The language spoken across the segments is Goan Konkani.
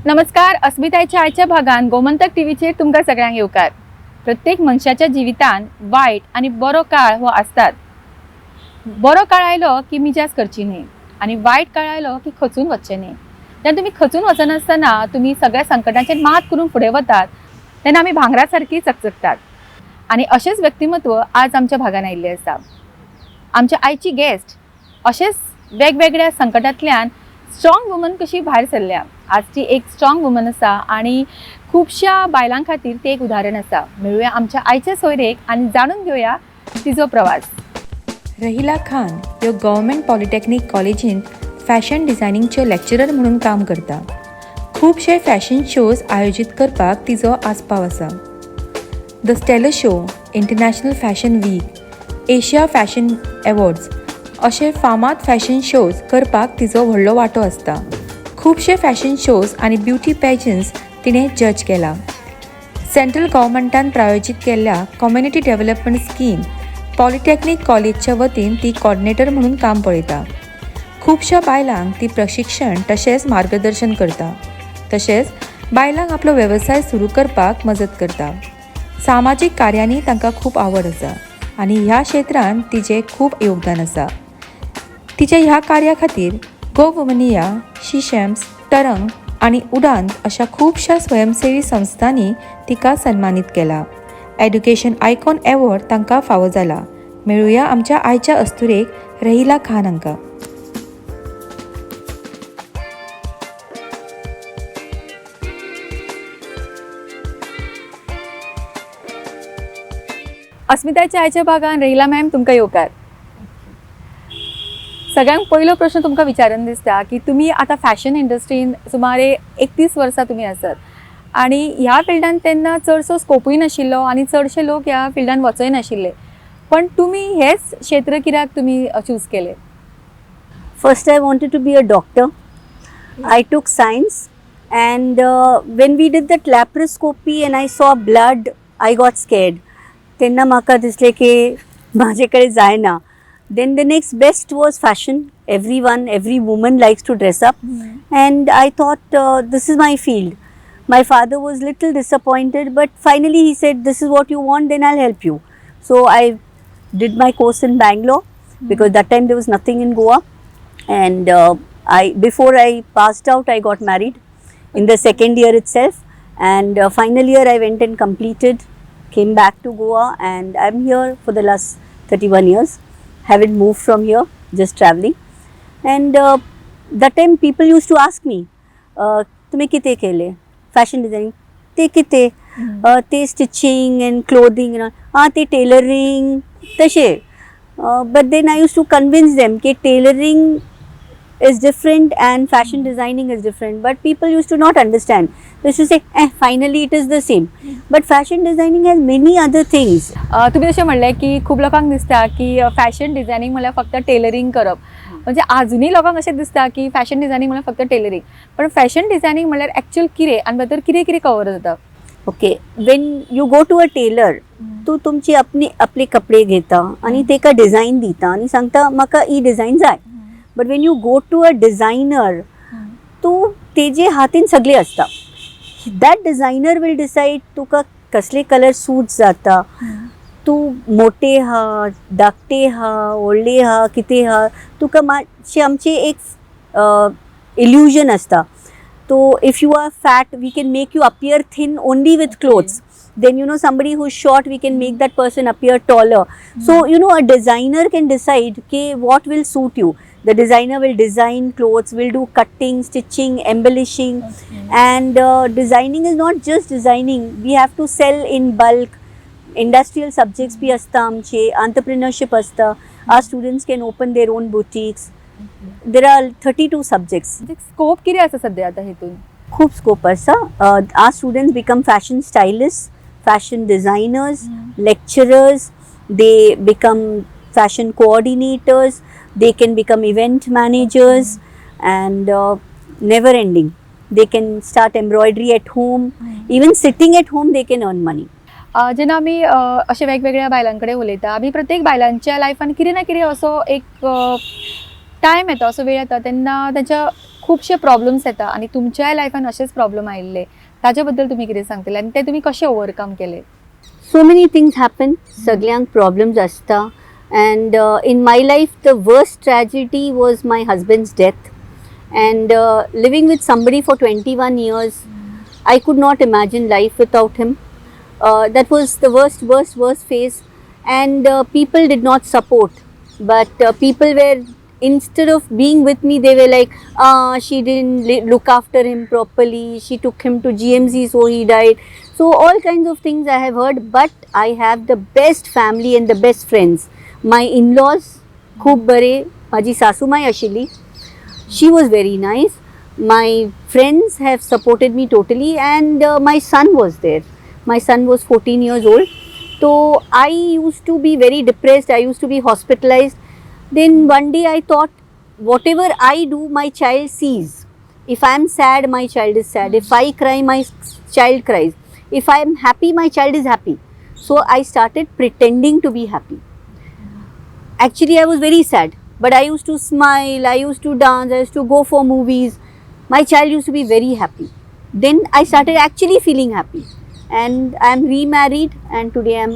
नमस्कार, अस्मितायच्या आयच्या भागान गोमंतक टीव्हीचेर तुमकां सगळ्यांक येवकार. प्रत्येक मनशाच्या जिवितान वायट आनी बरो काळ हो आसतात. बरो काळ आयलो की मिजास करची न्ही आनी वायट काळ आयलो की खचून वचचें न्ही. तेन्ना तुमी खचून वचनासतना तुमी सगळ्या संकटांचेर मात करून फुडें वतात तेन्ना आमी भांगरा सारकी चकचकतात. आनी अशेंच व्यक्तिमत्व आज आमच्या भागान आयिल्लें आसा. आमच्या आयची गेस्ट अशेंच वेगवेगळ्या संकटांतल्यान स्ट्रॉंग वुमन कशी भायर सरल्या. आज ती एक स्ट्रॉंग वुमन आसा आनी खुबश्या बायलां खातीर ती एक उदाहरण आसा. मेळुया आमच्या आयच्या सोयरेक आनी जाणून घेवया तिजो प्रवास. रहिला खान ह्यो गव्हर्मेंट पॉलिटॅक्नीक कॉलेजींत फॅशन डिझायनिंगच्यो लॅक्चरर म्हणून काम करता. खुबशे फॅशन शोज आयोजीत करपाक तिजो आस्पाव आसा. The Stella show, international fashion week, Asia fashion awards अशे फामाद फॅशन शोज करपाक तिजो व्हडलो वांटो आसता. खुबशे फॅशन शोज आनी ब्युटी पॅजन्स तिणें जज केला. सेंट्रल गव्हर्मेंटान प्रायोजीत केल्ल्या कम्युनिटी डेव्हलपमेंट स्कीम पॉलिटॅक्नीक कॉलेजच्या वतीन ती कॉर्डिनेटर म्हणून काम पळयता. खुबश्या बायलांक ती प्रशिक्षण तशेंच मार्गदर्शन करता. तशेंच बायलांक आपलो वेवसाय सुरू करपाक मजत करता. सामाजीक कार्यांनी तांकां खूब आवड आसा आनी ह्या क्षेत्रांत तिचें खूब योगदान आसा. तिच्या ह्या कार्या खातीर गो वुमनिया, शिशॅम्स, तरंग आनी उडान अशा खुबश्या स्वयंसेवी संस्थांनी तिका सन्मानीत केला. एड्युकेशन आयकॉन एवॉर्ड तांकां फावो जाला. मेळुया आमच्या आयच्या अस्तुरेक रहिला खान हांकां. अस्मिताच्या आयच्या भागान रहिला मॅम तुमकां येवकार. सगळ्यांत पयलो प्रश्न तुमकां विचारन दिसता की तुमी आतां फॅशन इंडस्ट्रीन सुमारे 31 वर्सां तुमी आसात आनी ह्या फिल्डान तेन्ना चडसो स्कोपूय नाशिल्लो आनी चडशे लोक ह्या फिल्डान वचय नाशिल्ले, पण तुमी हेच क्षेत्र कित्याक तुमी चूज केलें? First, I wanted to be a doctor. I took science, and when we did that laparoscopy and I saw blood, I got scared. तेन्ना म्हाका दिसलें की म्हाजे कडेन जायना. Then the next best was fashion. Everyone, every woman likes to dress up, and I thought this is my field. My father was little disappointed, but finally he said, "This is what you want, then I'll help you." So I did my course in Bangalore because that time there was nothing in Goa, and I before I passed out, I got married in the second year itself, and final year I went and completed, came back to Goa, and I'm here for the last 31 years. Haven't moved from here, just traveling. And that time people used to ask me, तुम्ही कितें केले फॅशन डिझायनिंग, ते कितें, ते स्टिचिंग अँड क्लोदिंग, आं ते टेलरिंग तशें. But then I used to convince them की tailoring is different and fashion designing is different, but people used to not understand. They used to say, "Eh, finally it is the same." But fashion designing has many other things. तुमी जशें म्हणलें की खूब लोकांक दिसता की फॅशन डिझायनिंग म्हणल्यार फक्त टेलरिंग करप. म्हणजे आजुनूय लोकांक अशें दिसता की फॅशन डिझायनिंग म्हणल्यार फक्त टेलरिंग, पण फॅशन डिझायनिंग म्हणल्यार एक्चुअल कितें आनी भितर कितें कितें कवर जाता? Okay, when you go to a tailor, तूं तुमची आपली आपले कपडे घेता आनी तेका डिझायन दिता आनी सांगता म्हाका ही डिझायन जाय. But when you go to a designer, तूं तेजे हातीन सगळें आसता. That designer will decide तुका कसले कलर सूट जाता, तूं मोटे हा, धाकटे हा, व्हडले हा, कितें हा. तुका मातशें आमचें एक इल्युजन आसता. तो if you are fat, we can make you appear thin only with clothes. Then somebody who's short, we can make that person appear taller. So a designer can decide okay, what will suit you. The designer will design clothes, will do cutting, stitching, embellishing. And designing is not just designing. We have to sell in bulk. Industrial subjects B आसता आमचे, entrepreneurship आसता. Our students can open their own boutiques. There are 32 subjects. Scope कितें आसा सद्या आतां हितून? खूब स्कोप आसा. Our students become fashion stylist, fashion designers, lecturers, they become fashion coordinators, they can become event managers, and never ending. They can start embroidery at home. Even sitting at home, they can earn money. जेन्ना आमी अशे वेगवेगळ्या बायलां कडेन उलयता, आमी प्रत्येक बायलांच्या लायफान कितें ना कितें असो एक टायम येता, असो वेळ येता तेन्ना तेंच्या खुबशे प्रॉब्लम्स येता आनी तुमच्याय लायफान अशेच प्रॉब्लम आयिल्ले, ताजे बद्दल तुमी कितें सांगतले आनी ते तुमी कशे ओवरकम केले? So many things happen. सगळ्यांक प्रॉब्लम्स आसता and in my life the worst tragedy was my husband's death, and living with somebody for 21 years, I could not imagine life without him. That was the worst, worst, worst phase, and people did not support. But people were, instead of being with me, they were like, ah, she didn't look after him properly, she took him to GMC, so he died. So, all kinds of things I have heard, but I have the best family and the best friends. My in laws खूब बरे, म्हाजी सासूमाय आशिल्ली, she was very nice. My friends have supported me totally, and my son was there. My son was 14 years old. So I used to be very depressed, I used to be hospitalized. Then one day I thought, whatever I do, my child sees. If I am sad, my child is sad. If I cry, my child cries. If I am happy, my child is happy. So I started pretending to be happy. Actually, I was very sad, but I used to smile, I used to dance, I used to go for movies. My child used to be very happy. Then I started actually feeling happy, and I am remarried, and today I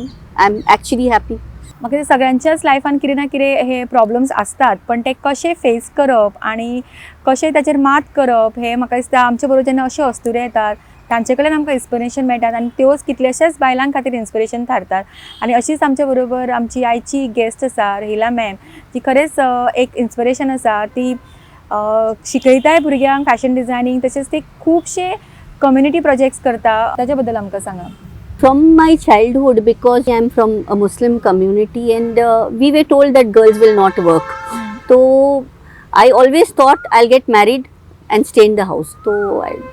am actually happy. म्हाका ते सगळ्यांच्याच लायफान कितें ना कितें हे प्रॉब्लम्स आसतात, पण ते कशे फेस करप आनी कशें ताचेर मात करप हें म्हाका दिसता आमचे बरोबर जेन्ना अश्यो अस्तुऱ्यो येतात तांचे कडल्यान आमकां इन्स्पिरेशन मेळटात आनी त्योच कितल्याश्याच बायलां खातीर इन्स्पिरेशन थारतात. आनी अशीच आमचे बरोबर आमची आयची गेस्ट आसा रहिला मॅम, ती खरेंच एक इन्स्पिरेशन आसा. ती शिकयताय भुरग्यांक फॅशन डिझायनींग, तशेंच ती खुबशे कम्युनिटी प्रोजेक्ट्स करता. ताच्या बद्दल आमकां सांगा. From my childhood, because I am from a Muslim community, and we were told that girls will not work. So I always thought I'll get married and stay in the house. So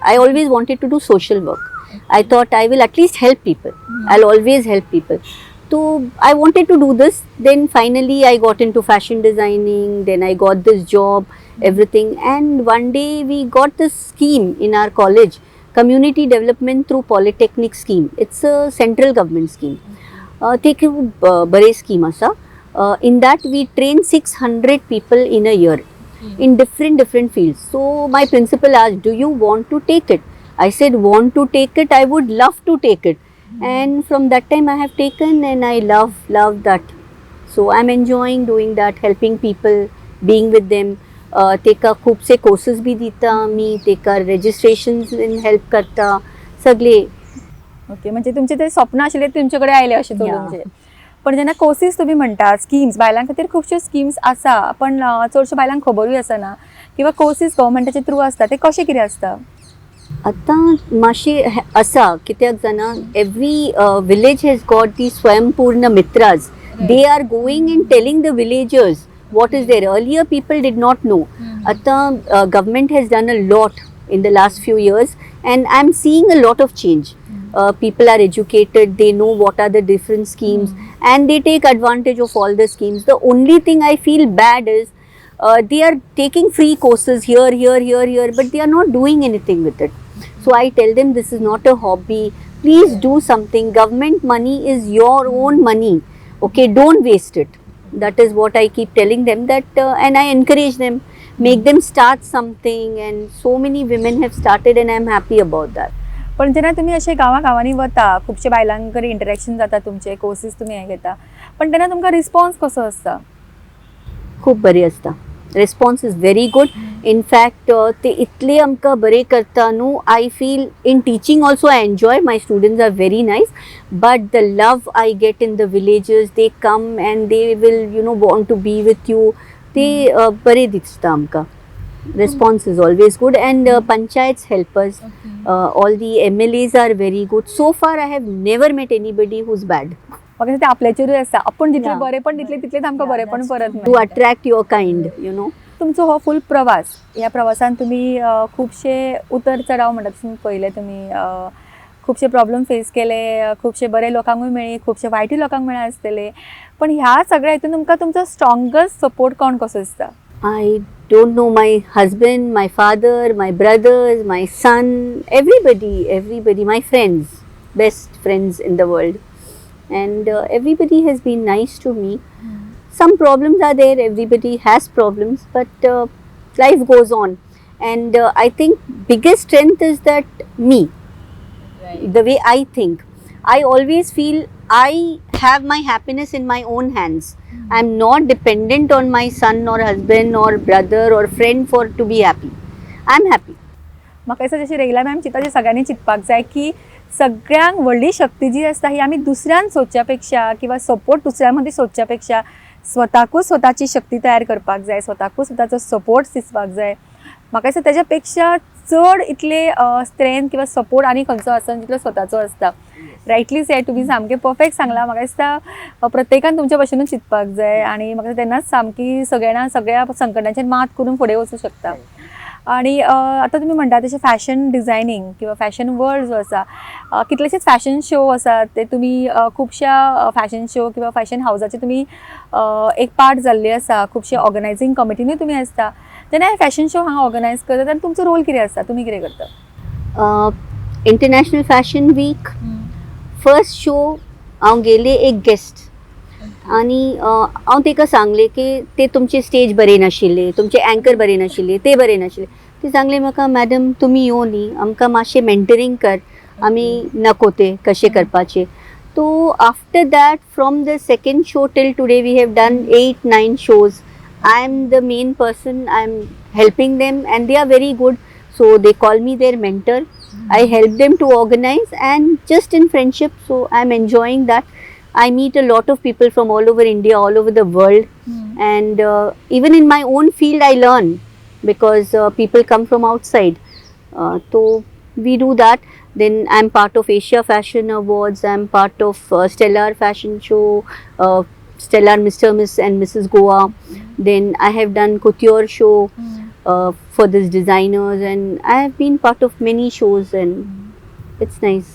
I always wanted to do social work. I thought I will at least help people. I'll always help people. So I wanted to do this. Then finally I got into fashion designing. Then I got this job, everything. And one day we got this scheme in our college, Community Development through Polytechnic Scheme. It's a central government scheme. ते खूब बरें स्कीम आसा. In that we train 600 people in a year in different different fields. So my principal asked, do you want to take it? I said, want to take it? I would love to take it. And from that time I have taken, and I love, love that. So I am enjoying doing that, helping people, being with them. तेका खुबशे कोर्सेस बी दिता आमी, तेका रेजिस्ट्रेशन्स इन हेल्प करता सगळे. ओके, म्हणजे तुमचे ते स्वप्न आशिल्ले तुमचे कडेन आयले अशें तुमचे. पण जेन्ना कोर्सीस तुमी म्हणटा, स्किम्स, बायलां खातीर खुबश्यो स्किम्स आसा, पण चडश्यो बायलांक खबरूय आसना किंवा कोर्सीस गव्हर्मेंटाचे थ्रू आसता, ते कशें कितें आसता? आतां मातशें आसा, कित्याक जाणा, every village has got the Swayampurna Mitras. They are going and telling the villagers what is there. Earlier people did not know. आतां government has done a lot in the last few years, and I am seeing a lot of change. People are educated, they know what are the different schemes, and they take advantage of all the schemes. The only thing I feel bad is they are taking free courses here, here, here, here, but they are not doing anything with it. So I tell them, this is not a hobby. Please do something. Government money is your own money. Okay, don't waste it. That is what I keep telling them, that, and I encourage them, make them start something, and so many women have started, and I am happy about that. पण जेन्ना तुमी अशे गांवा गांवांनी वता, खुबशे बायलां कडेन इंटरेक्शन जाता, तुमचे कोर्सीस तुमी हे घेता, पण तेन्ना तुमकां रिस्पॉन्स कसो आसता? खूब बरी आसता. Response is very good. In fact ते इतले आमकां बरें करता न्हू. I feel in teaching also I enjoy, my students are very nice, but the love I get in the villages, they come and they will want to be with you. ते बरें दिसता आमकां. Response is always good, and panchayats help us. All the MLAs are very good. So far I have never met anybody who's bad. म्हाका दिसता आपल्याचेरूय आसता, आपूण जितलें बरेंपण दितलें तितलेंच आमकां बरेंपण परत To मेळटा. attract your kind. तुमचो हो फूल प्रवास, ह्या प्रवासान तुमी खुबशे उतर चढाव म्हणटा तशें पळयले तुमी, खुबशे प्रॉब्लम फेस केले, खुबशे बरे लोकांकूय मेळ्ळी, खुबशे वायटूय लोकांक मेळ्ळे आसतले, पण ह्या सगळ्या हितून तुमकां तुमचो स्ट्रॉंगस्ट सपोर्ट कोण कसो दिसता? I don't know, my husband, my father, my brothers, my son, everybody, everybody, my friends, best friends in the world. And everybody has been nice to me. Some problems are there, everybody has problems, but life goes on. And I think biggest strength is that me, the way I think. I always feel I have my happiness in my own hands. I am not dependent on my son or husband or brother or friend for to be happy. I am happy. म्हाका दिसता जशी रहिला मॅम चिंता जी सगळ्यांनी चिंतपाक जाय की सगळ्यांक व्हडली शक्ती जी आसता ही आमी दुसऱ्यान सोदच्या पेक्षा किंवा सपोर्ट दुसऱ्या मदीं सोदच्या पेक्षा स्वताकूच स्वताची शक्ती तयार करपाक जाय, स्वताकूच स्वताचो सपोर्ट दिसपाक जाय. म्हाका दिसता तेज्या पेक्षा चड इतले स्ट्रेंथ किंवा सपोर्ट आनी खंयचो आसना जितलो स्वताचो आसता. रायटली सेड, तुमी सामकें परफेक्ट सांगलां. म्हाका दिसता प्रत्येकान तुमच्या भशेनूच चिंतपाक जाय आनी म्हाका तेन्नाच सामकी सगळ्या सगळ्या संकटांचेर मात करून फुडें वचूं शकता. आणि आतां तुमी म्हणटा तशें फॅशन डिझायनींग किंवा फॅशन वर्ल्ड जो आसा, कितलेशेच फॅशन शो आसात ते तुमी खुबश्या फॅशन शो किंवा फॅशन हावजाचे तुमी एक पार्ट जाल्ले आसा, खुबशे ऑर्गनायझींग कमिटीनूय तुमी आसता. तेन्ना हे फॅशन शो हांगा ऑर्गनायज करतात आनी तुमचो रोल कितें आसता, तुमी कितें करता? International fashion week first show हांव गेले एक गेस्ट आनी हांव ताका सांगलें की ते तुमचे स्टेज बरे नाशिल्ले, तुमचे एंकर बरे नाशिल्ले, ते बरे नाशिल्ले. ते सांगले म्हाका, मॅडम तुमी यो न्ही, आमकां मातशें मेंटरींग कर, आमी नको ते कशें करपाचें. तो after that, from the second show till today, we have done 8-9 shows. I am the main person, I am helping them and they are very good. So they call me their mentor. I help them to organize and just in friendship. So I'm enjoying that. I meet a lot of people from all over India, all over the world, and even in my own field, I learn because people come from outside. So we do that. Then I'm part of Asia Fashion Awards. I'm part of Stellar Fashion Show, Stellar Mr. Miss and Mrs. Goa. Then I have done couture show for these designers, and I have been part of many shows, and it's nice.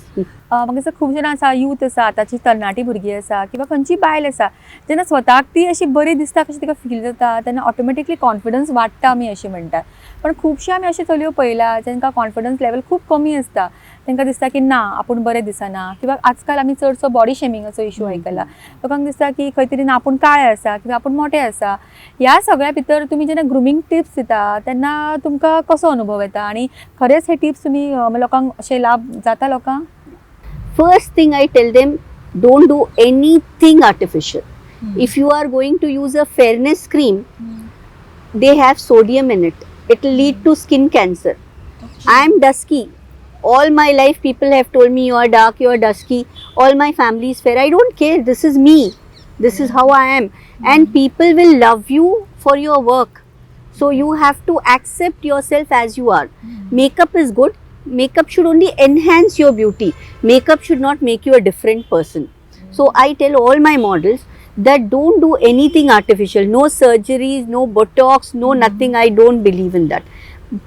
म्हाका दिसता खूब जाणां आसा, यूथ आसा, आतांची तरणाटी भुरगीं आसा किंवा खंयची बायल आसा, जेन्ना स्वताक ती अशी बरी दिसता कशी तिका फील जाता तेन्ना ऑटोमॅटिकली कॉन्फिडन्स वाडटा आमी अशें म्हणटात. पण खुबश्यो आमी अश्यो चलयो पळयला जांकां कॉन्फिडन्स लेवल खूब कमी आसता, तांकां दिसता की ना आपूण बरें दिसना किंवा आजकाल आमी चडसो बॉडी शेमिंगाचो इशू आयकला. लोकांक दिसता की खंय तरी ना आपूण काळे आसा किंवा आपूण मोठे आसा. ह्या सगळ्या भितर तुमी जेन्ना ग्रुमींग टिप्स दिता तेन्ना तुमकां कसो अनुभव येता आनी खरेंच हे टिप्स तुमी लोकांक अशे लाभ जाता लोकांक? First thing I tell them, don't do anything artificial. If you are going to use a fairness cream, they have sodium in it. It will lead to skin cancer. I am dusky. All my life people have told me, you are dark, you are dusky. All my family is fair. I don't care. This is me. This is how I am. And people will love you for your work. So you have to accept yourself as you are. Makeup is good. Makeup should only enhance your beauty. Makeup should not make you a different person. So I tell all my models that don't do anything artificial. No surgeries, no Botox, no nothing. I don't believe in that.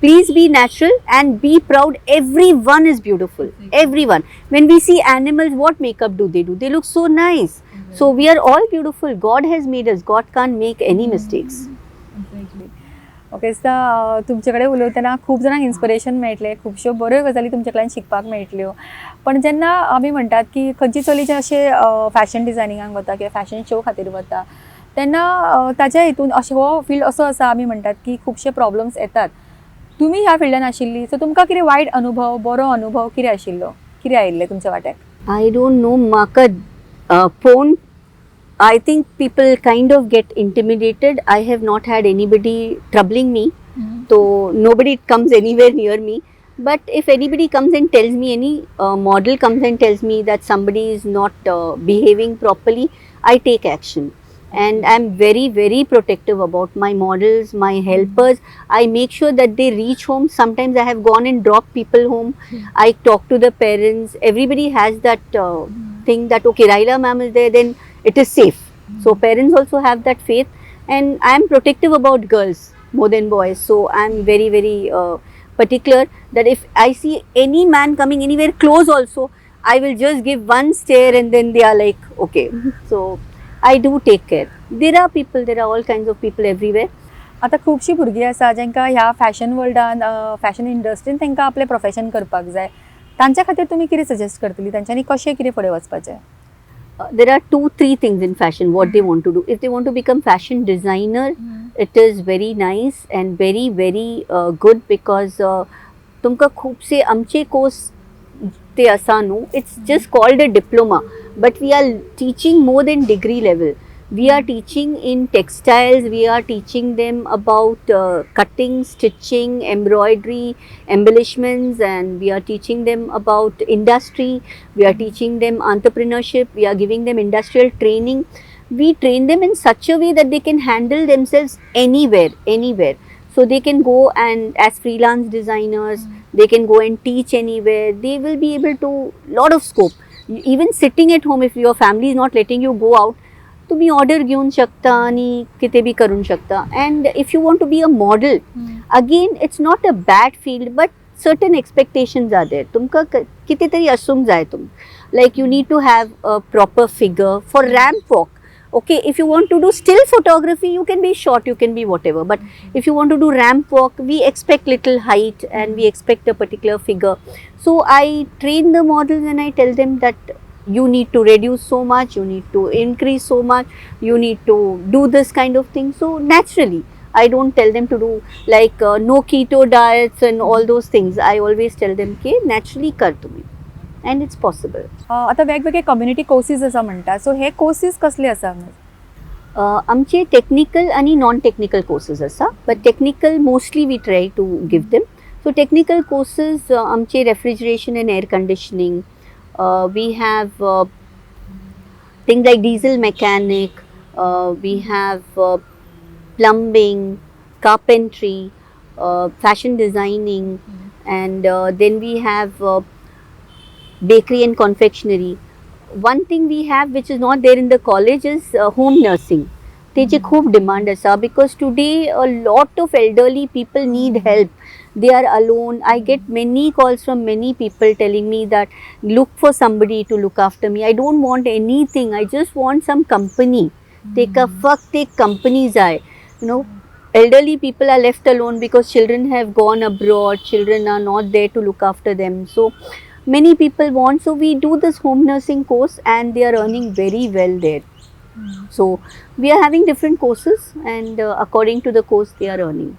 Please be natural and be proud. Everyone is beautiful. Everyone. When we see animals, what makeup do they do? They look so nice. So we are all beautiful. God has made us. God can't make any mistakes. Okay, दिसता तुमचे कडेन उलयतना खूब जाणांक इन्स्पिरेशन मेळटलें, खुबश्यो बऱ्यो गजाली तुमचे कडल्यान शिकपाक मेळटल्यो. पण जेन्ना आमी म्हणटात की खंयची चली जे अशें फॅशन डिझायनिंगाक वता किंवा फॅशन शो खातीर वता तेन्ना ताच्या हितून अशें हो फिल्ड असो आसा, आमी म्हणटात की खुबशे प्रॉब्लम्स येतात. तुमी ह्या फिल्डान आशिल्ली, सो तुमकां कितें वायट अनुभव, बरो अनुभव कितें आशिल्लो, कितें आयिल्लें तुमच्या वाट्याक? I don't know, म्हाका phone, I think people kind of get intimidated. I have not had anybody troubling me, so nobody comes anywhere near me. But if anybody comes and tells me, any model comes and tells me that somebody is not behaving properly, I take action. And I'm very, very protective about my models, my helpers. I make sure that they reach home. Sometimes I have gone and dropped people home. I talk to the parents. Everybody has that thing that, okay, Rahila ma'am is there, then it is safe. So parents also have that faith. And I am protective about girls more than boys. So I am very, very particular that if I see any man coming anywhere close also, I will just give one stare and then they are like, okay. So I do take care. There are people, there are all kinds of people everywhere. आतां खुबशीं भुरगीं आसा जांकां ह्या फॅशन वर्ल्डान, फॅशन इंडस्ट्रीन तांकां आपलें प्रोफेशन करपाक जाय, तांच्या खातीर तुमी कितें सजेस्ट करतली, तांच्यांनी कशें कितें फुडें वचपाचें? There are 2-3 things in fashion what they want to do. If they want to become fashion designer, It is very nice and very very good because तुमकां खुबशे आमचे कोर्स ते आसा न्हू, it's just called a diploma, but we are teaching more than degree level. We are teaching in textiles, we are teaching them about cutting, stitching, embroidery, embellishments, and we are teaching them about industry, we are teaching them entrepreneurship, we are giving them industrial training. We train them in such a way that they can handle themselves anywhere, anywhere. So they can go and as freelance designers, they can go and teach anywhere. They will be able to, lot of scope. Even sitting at home, if your family is not letting you go out, तुम्ही ऑर्डर घेऊन शकता आणि किती बी करू शकता. And if you want to be a model, again it's not a bad field, but certain expectations are there. तुमकां कितें तरी आसूंक जाय. तुम like you need to have a proper figure for ramp walk. Okay, if you want to do still photography, you can be short, you can be whatever, but if you want to do ramp walk, we expect little height and we expect a particular figure. So I train the models and I tell them that you need to reduce so much, you need to increase so much, you need to do this kind of thing. So naturally, I don't tell them to do like no keto diets and all those things. I always tell them की naturally कर तुम्ही and it's possible. आता वेगवेगळे कम्युनिटी कोर्सीस आसा म्हणटा, सो हे कोर्सीस कसले आसा? आमचे टेक्निकल आणि नॉन टेक्निकल कोर्सेस आसा, but technical mostly we try to give them. So technical courses आमचे refrigeration and air conditioning, we have things like diesel mechanic, we have plumbing, carpentry, fashion designing, and then we have bakery and confectionery. One thing we have which is not there in the college is home nursing. तेची खूब डिमांड आसा because today a lot of elderly people need help. They are alone. I get many calls from many people telling me that look for somebody to look after me. I don't want anything. I just want some company. तेका फक्त एक कंपनी जाय. Elderly people are left alone because children have gone abroad, children are not there to look after them. So many people want, so we do this home nursing course and they are earning very well there. So we are having different courses and according to the course they are earning.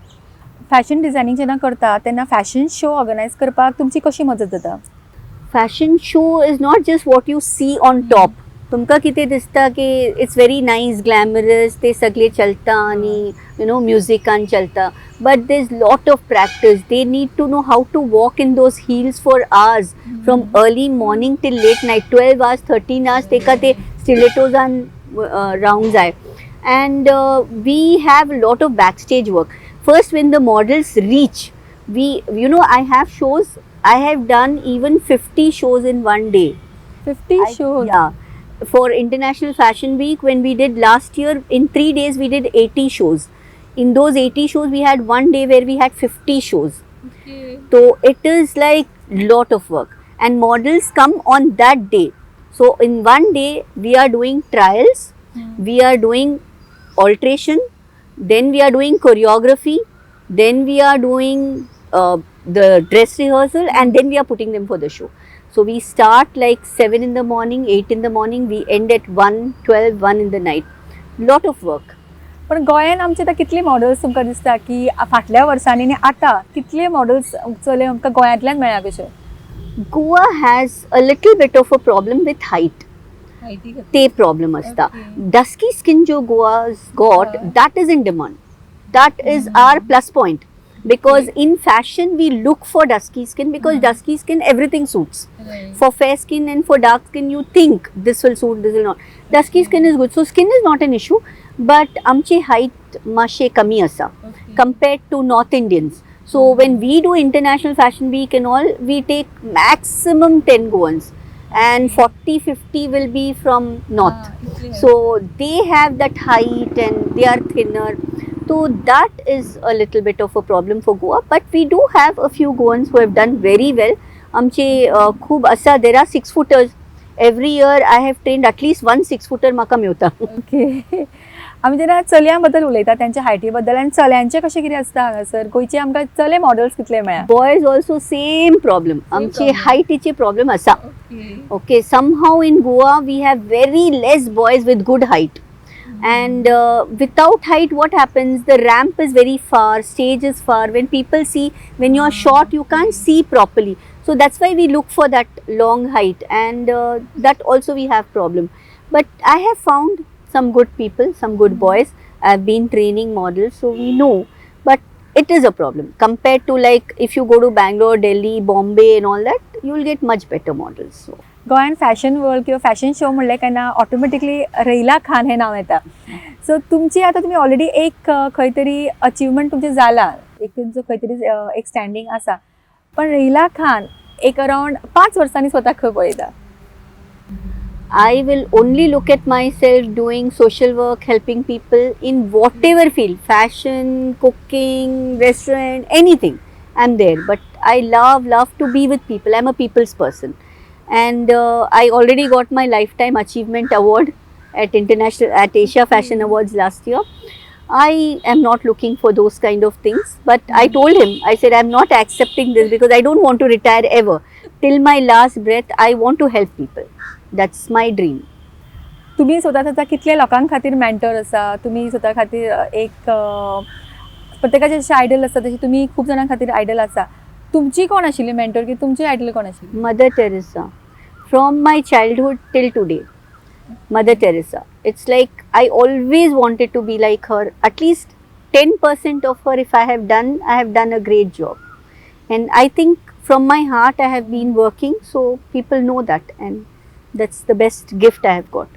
Fashion designing जेन्ना करता तेन्ना फॅशन शो ऑर्गनायज करपाक तुमची कशी मदत जाता? Fashion show is not just what you see on top. तुमकां कितें दिसता की it's very nice, glamorous, ते सगळे चलता आनी you know म्युजिकान चलता, but there is lot of practice. They need to know how to walk in those heels for hours, from early morning till late night, 12 hours, 13 hours. तेका ते स्टिलेटोजान रावंक जाय. And we have lot of back stage work. First, when the models reach, we you know I have shows, I have done even 50 shows in one day. 50 shows? Yeah. For International Fashion Week, when we did last year, in 3 days we did 80 shows. In those 80 shows, we had one day where we had 50 shows. So it is like lot of work. And models come on that day. So in one day, we are doing trials, we are doing alteration, then we are doing choreography, then we are doing the dress rehearsal, and then we are putting them for the show. So we start like 7 in the morning, 8 in the morning, we end at 1, 12, 1 in the night. Lot of work. पण गोंयान आमचे आतां कितले मॉडल्स तुमकां दिसता की फाटल्या वर्सांनी आनी आतां कितले मॉडल्स चले आमकां गोंयांतल्यान मेळ्ळा कशे? Goa has a little bit of a problem with height. ते प्रॉब्लम आसता. Dusky skin जो Goa's got, that is in demand. That is our plus point. Because in fashion we look for dusky skin because dusky skin everything suits. For fair skin and for dark skin you think this will suit, this will not. Dusky skin is good. So skin is not an issue, but आमची height मातशे कमी आसा compared to North Indians. So when we do International Fashion Week and all, we take maximum 10 Goans and 40 50 will be from North. So they have that height and they are thinner. So that is a little bit of a problem for Goa, but we do have a few Goans who have done very well. आमचे खूब आसा, there are six footers. Every year I have trained at least one six footer म्हाका मेवता. ओके, आमी जेन्ना चलयां बद्दल उलयता तेंच्या हायटी बद्दल आनी चल्यांचें कशें कितें आसता हांगासर गोंयचे आमकां चले मॉडल्स कितले मेळ्ळा? Boys also same problem. आमचे हायटीचे प्रॉब्लम आसा. Okay, somehow in Goa we have very less boys with good height. And without height, what happens? The ramp is very far, stage is far. When people see, when you are short, you can't see properly. So that's why we look for that long height, and that also we have problem. But I have found some good people, some good boys. I have been training models, so we know. But it is a problem compared to, like, if you go to Bangalore, Delhi, Bombay and all that, you will get much better models. So गोंयान फॅशन वर्ल्ड किंवा फॅशन शो म्हणलें काय ना ऑटोमॅटिकली रहिला खान हें नांव येता. सो तुमची आतां तुमी ऑलरेडी एक खंय तरी अचिवमेंट तुमचें जाला, एक तुमचो खंय तरी एक स्टँडींग आसा, पण रहिला खान एक अरावंड 5 वर्सांनी स्वताक खंय पळयता? I will only look at myself doing social work, helping people in whatever field, fashion, cooking, restaurant, anything. I'm there. But I love, love to be with people. I'm a people's person. And I already got my Lifetime Achievement Award at Asia Fashion Awards last year. I am not looking for those kind of things. But I told him, I said, I'm not accepting this because I don't want to retire ever. Till my last breath, I want to help people. That's my dream. तुम्ही स्वतः आतां कितल्या लोकां खातीर मेंटर आसा, तुम्ही स्वता खातीर एक प्रत्येकाचे जशें आयडल आसता तशी तुमी खूब जाणां खातीर आयडल आसा. तुमची कोण आशिल्ली मेंटर की तुमची आयडल कोण आशिल्ली? Mother Teresa. From my childhood till today, Mother Teresa. It's like I always wanted to be like her. At least 10% of her, if I have done, I have done a great job. And I think from my heart I have been working, so people know that, and that's the best gift I have got,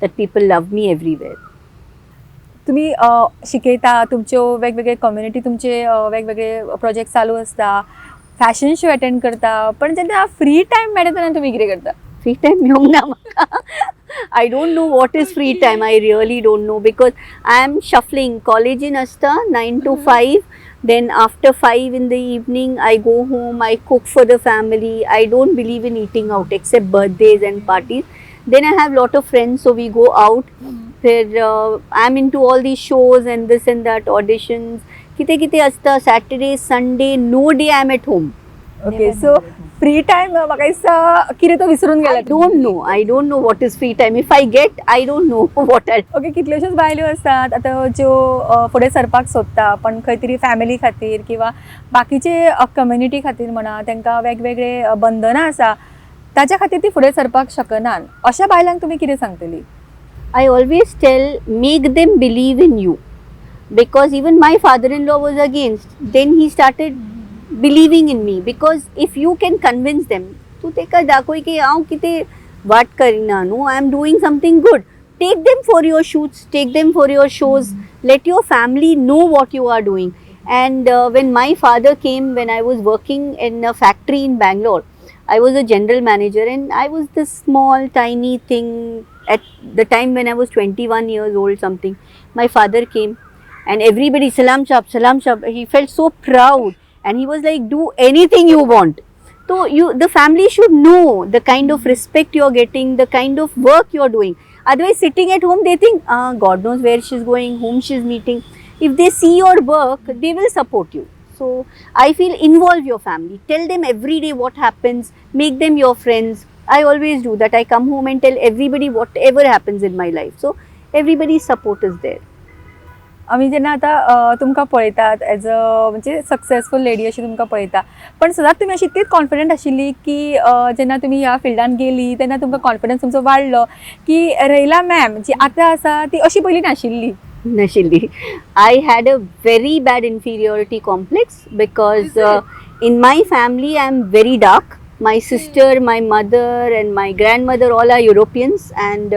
that people love me everywhere. तुम्ही शिकयता, तुमच्यो वेगवेगळे कम्युनिटी, तुमचे वेगवेगळे प्रोजेक्ट चालू आसता, फॅशन शो अटेंड करता, पण जेन्ना फ्री टायम मेळटा तेन्ना तुमी कितें करता? Free time मेळूंक ना म्हाका. I don't know what is free time. I really don't know, because I am shuffling. कॉलेजीन आसता 9 to 5, then after 5 in the evening I go home, I cook for the family. I don't believe in eating out except birthdays and parties. Then I have lot of friends, so we go out. फिर I am into all these shows and this and that, auditions, कितें कितें आसता. Saturday, Sunday, no day I am at home. Okay, so free time म्हाका दिसता कितें तो विसरून गेला. I don't know what is free time. If I get, I don't know what I. Okay, कितल्योश्योच बायल्यो आसतात आतां ज्यो फुडें सरपाक सोदता, पण खंय तरी फॅमिली खातीर किंवा बाकीचे कम्युनिटी खातीर म्हणा तांकां वेगवेगळे बंधनां आसा, ताच्या खातीर ती फुडें सरपाक शकनात. अशा बायलांक तुमी कितें सांगतली? I always tell, make them believe in you, because even my father-in-law was against. Then he started believing in me, because if you can convince them, तूं तेका दाखय की हांव कितें वाट करिना न्हू, I am doing something good. Take them for your shoots, take them for your shows, let your family know what you are doing. And when my father came, when I was working in a factory in Bangalore, I was a general manager and I was this small tiny thing at the time when I was 21 years old something. My father came and everybody, salam shab, salam shab. He felt so proud and he was like, do anything you want. So the family should know the kind of respect you are getting, the kind of work you are doing. Otherwise, sitting at home, they think, God knows where she is going, whom she is meeting. If they see your work, they will support you. So I feel involve your family. Tell them every day what happens. Make them your friends. I always do that. I come home and tell everybody whatever happens in my life. So everybody's support is there. आमी जेन्ना आतां तुमकां पळयतात एज अ म्हणजे सक्सेसफूल लेडी अशी तुमकां पळयता, पण सदांच तुमी अशी इतलीच कॉन्फिडंट आशिल्ली की जेन्ना तुमी ह्या फिल्डान गेली तेन्ना तुमकां कॉन्फिडन्स तुमचो वाडलो की रहिला मॅम जी आतां आसा ती अशी पयलीं नाशिल्ली? नाशिल्ली. I had a very bad inferiority complex because in my family I am very dark. My sister, my mother and my grandmother all are Europeans, and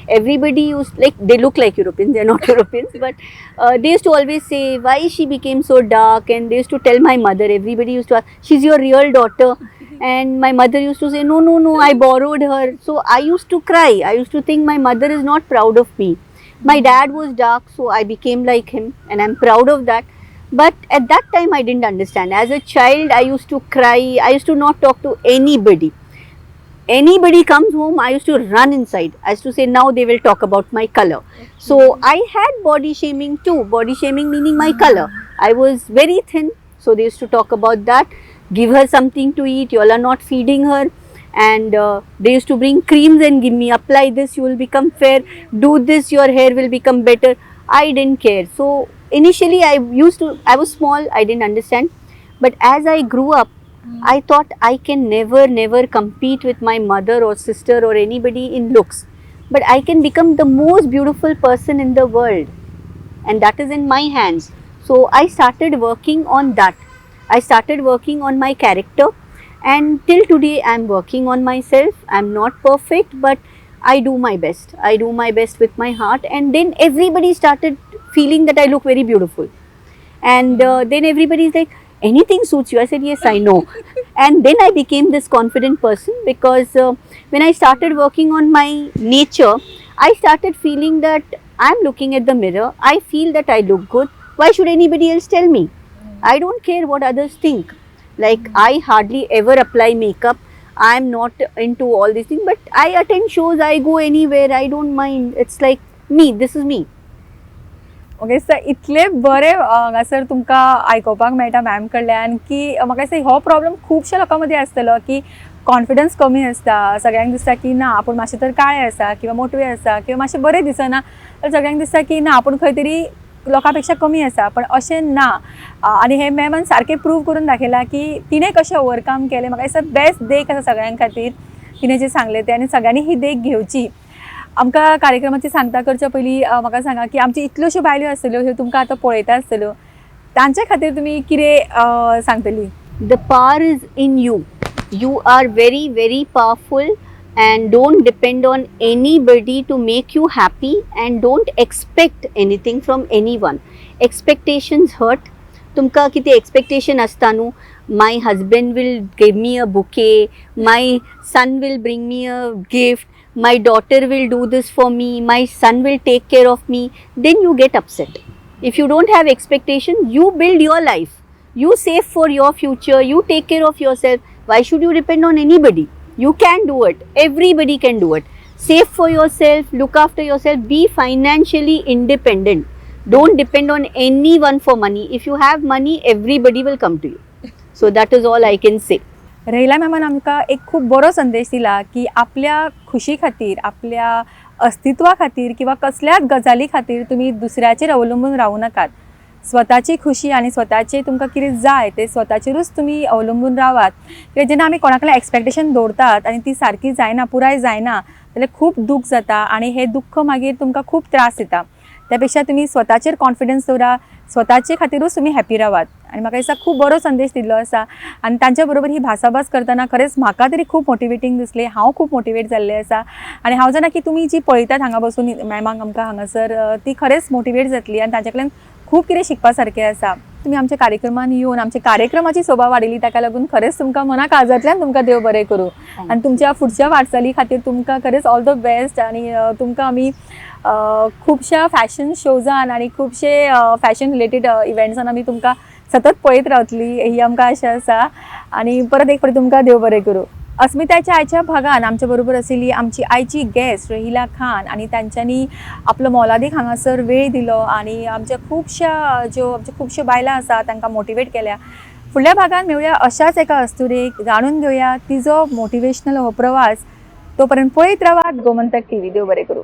everybody used, like, they look like Europeans, they are not Europeans, but they used to always say, why she became so dark? And they used to tell my mother, everybody used to ask, she's your real daughter. And my mother used to say, no, no, no, I borrowed her. So I used to cry. I used to think my mother is not proud of me. My dad was dark, so I became like him, and I'm proud of that. But at that time, I didn't understand. As a child, I used to cry. I used to not talk to anybody. Anybody comes home, I used to run inside. I used to say, now they will talk about my color. So I had body shaming too. Body shaming meaning my color. I was very thin, so they used to talk about that. Give her something to eat. You all are not feeding her. And they used to bring creams and give me, apply this, you will become fair, do this, your hair will become better. I didn't care. So initially I was small, I didn't understand. But as I grew up, I thought I can never, never compete with my mother or sister or anybody in looks. But I can become the most beautiful person in the world. And that is in my hands. So I started working on that. I started working on my character. And till today, I am working on myself. I am not perfect, but I do my best. I do my best with my heart. And then everybody started feeling that I look very beautiful. And then everybody is like, anything suits you. I said, yes, I know. And then I became this confident person because when I started working on my nature, I started feeling that I'm looking at the mirror. I feel that I look good. Why should anybody else tell me? I don't care what others think. Like, I hardly ever apply makeup. I'm not into all these things, but I attend shows, I go anywhere, I don't mind. It's like me, this is me. Okay sir, इतले बरे हांगासर तुमकां आयकोपाक मेळटा मॅम कडल्यान की म्हाका दिसता हो प्रॉब्लम खुबश्या लोकां मदीं आसतलो की कॉन्फिडन्स कमी आसता. सगळ्यांक दिसता की ना, आपूण मातशें तर काळें आसा किंवा मोटवें आसा किंवा मातशें बरें दिसना तर सगळ्यांक दिसता की ना, आपूण खंय तरी लोकां पेक्षा कमी आसा. पण अशें ना. आनी हें मॅमान सारकें प्रूव करून दाखयलां की तिणें कशें ओवरकम केलें. म्हाका दिसता बेस्ट देख आसा सगळ्यां खातीर तिणें जें सांगलें तें आनी सगळ्यांनी ही देख घेवची. आमकां कार्यक्रमाची सांगता करच्या पयलीं म्हाका सांगा की आमची इतल्योश्यो बायल्यो आसतल्यो ह्यो तुमकां आतां पळयता आसतल्यो, तांच्या खातीर तुमी कितें सांगतली? The power is in you. You are very, very powerful and don't depend on anybody to make you happy and don't expect anything from anyone. Expectations hurt. तुमकां कितें एक्सपेक्टेशन आसता न्हू, my husband will give me a bouquet, my son will bring me a gift, my daughter will do this for me, my son will take care of me, then you get upset. If you don't have expectation, you build your life. You save for your future, you take care of yourself. Why should you depend on anybody? You can do it. Everybody can do it. Save for yourself, look after yourself, be financially independent. Don't depend on anyone for money. If you have money, everybody will come to you. So that is all I can say. रहिला मॅमान आमकां एक खूब बरो संदेश दिला की आपल्या खुशी खातीर, आपल्या अस्तित्वा खातीर किंवा कसल्याच गजाली खातीर तुमी दुसऱ्याचेर अवलंबून रावूं नाकात. स्वताची खुशी आनी स्वताचे तुमकां कितें जाय तें स्वताचेरूच तुमी अवलंबून रावात. कित्याक जेन्ना आमी कोणा कडेन एक्सपेक्टेशन दवरतात आनी ती सारकी जायना, पुराय जायना जाल्यार खूब दूख जाता आनी हें दुख्ख मागीर तुमकां खूब त्रास दिता. त्या पेक्षा तुमी स्वताचेर कॉन्फिडन्स दवरा, स्वताचे खातीरूच तुमी हॅपी रावात. आनी म्हाका दिसता खूब बरो संदेश दिल्लो आसा आनी तांच्या बरोबर ही भासाभास करतना खरेंच म्हाका तरी खूब मोटिवेटींग दिसलें. हांव खूब मोटिवेट जाल्लें आसा आनी हांव जाणा की तुमी जी पळयतात हांगा बसून मॅमाक आमकां हांगासर, ती खरेंच मोटिवेट जातली आनी तांचे कडल्यान खूब कितें शिकपा सारकें आसा. तुमी आमच्या कार्यक्रमान येवन आमच्या कार्यक्रमाची सोबा वाडयली ताका लागून खरेंच तुमकां मना काळजांतल्यान तुमकां देव बरें करूं आनी तुमच्या फुडच्या वाटचाली खातीर तुमकां खरेंच ऑल the best. आनी तुमकां आमी खुबश्या फॅशन शोजान आनी खुबशे फॅशन रिलेटेड इव्हेंट्सान आमी तुमकां सतत पळयत रावतली ही आमकां आशा आसा. आनी परत एक फावटी तुमकां देव बरें करूं. अस्मिताच्या आयच्या भागान आमच्या बरोबर आशिल्ली आमची आयची गेस्ट रहिला खान आनी तांच्यांनी आपलो मोलादीक हांगासर वेळ दिलो आनी आमच्या खुबश्या ज्यो आमच्या खुबश्यो बायलां आसा तांकां मोटिवेट केल्या. फुडल्या भागान मेळुया अशाच एका अस्तुरेक, जाणून घेवया तिजो मोटिवेशनल हो प्रवास. तोपर्यंत पळयत रावात गोमंतक टीव्ही. देव बरें करूं.